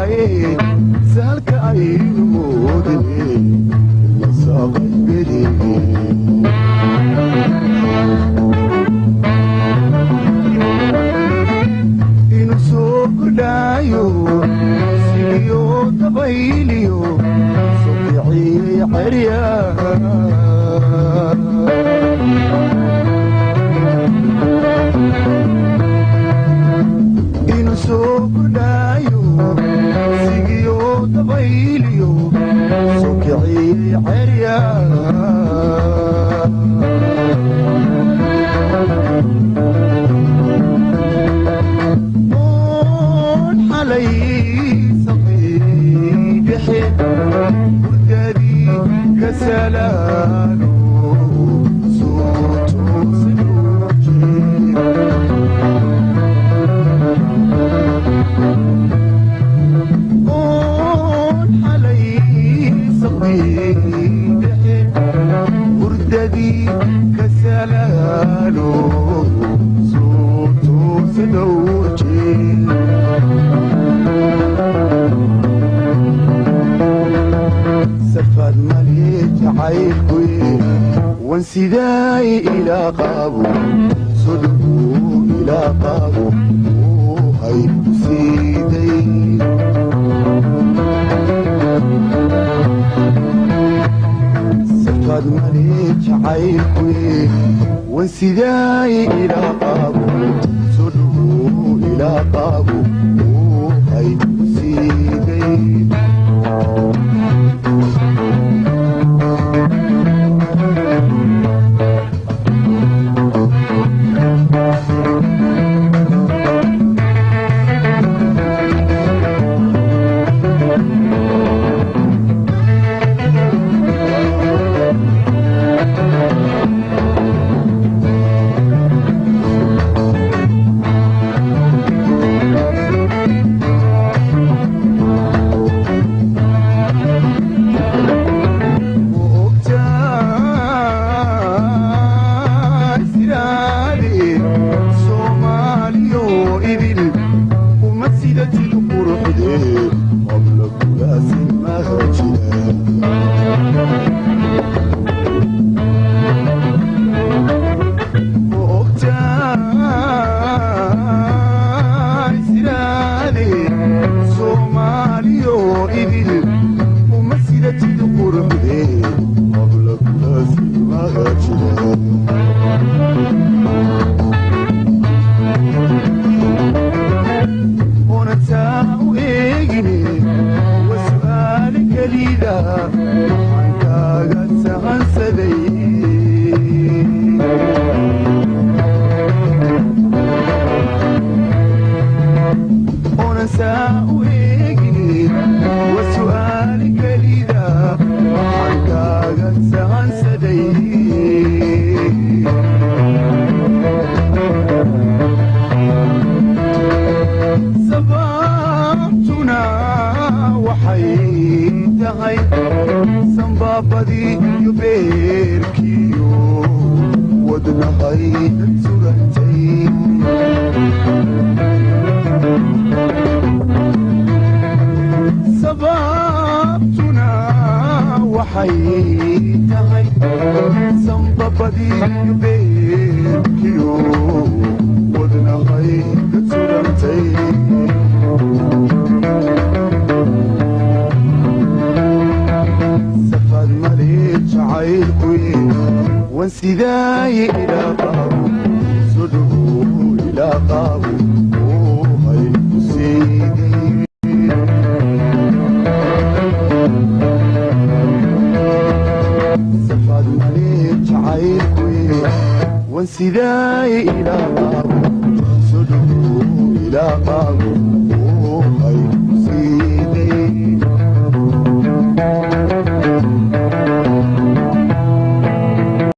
Sidaaye sahalka aynu moodine la saaqay berige. Inuu soo kordhaayo sigiyo dabayliyo soo kiciyey xerya. Inuu soo kordhaayo sigiyo dabayliyo soo kiciyey xerya. Oon xalay saqii dhexe hurdadii ka salaano soo toosin. Oon xalay saqii dhexe hurdadii ka salaano soo toosin dhowr jeer. Safaad male jacaylkuye wan sidaay ilaa qaabo sodhuu ilaa qaabo hay ku siiday. Safaad male jacaylkuye wan sidaay ilaa qaabo sodhuu ilaa qaabo hay ku siiday. Ogtahay siraade Soomaaliyo idil uma sida til quruxde qabla kulaasin maha jira. Ogtahay siraade Soomaaliyo idil uma sida til quruxde qabla kulaasin maha jira. Onataa u eegine wa su'aal kelida waxaan kaaga sahansaday. Onasaa u eegine wa su'aal kelida waxaan kaaga sahansaday. Sababtuna waxay tahay sanbaabadii iyo beerkiyo wadnahay surantay. Sababtuna waxay tahay sanbabadii iyo beerkiyo wadnahay surantay. Safaad male jacaylkuye wan sidaaye ilaa qaabo sodhuu ilaa qaabo hay ku siiday. Safaad male jacaylkuye wan sidaaye ilaa qaabo sodhuu ilaa qaabo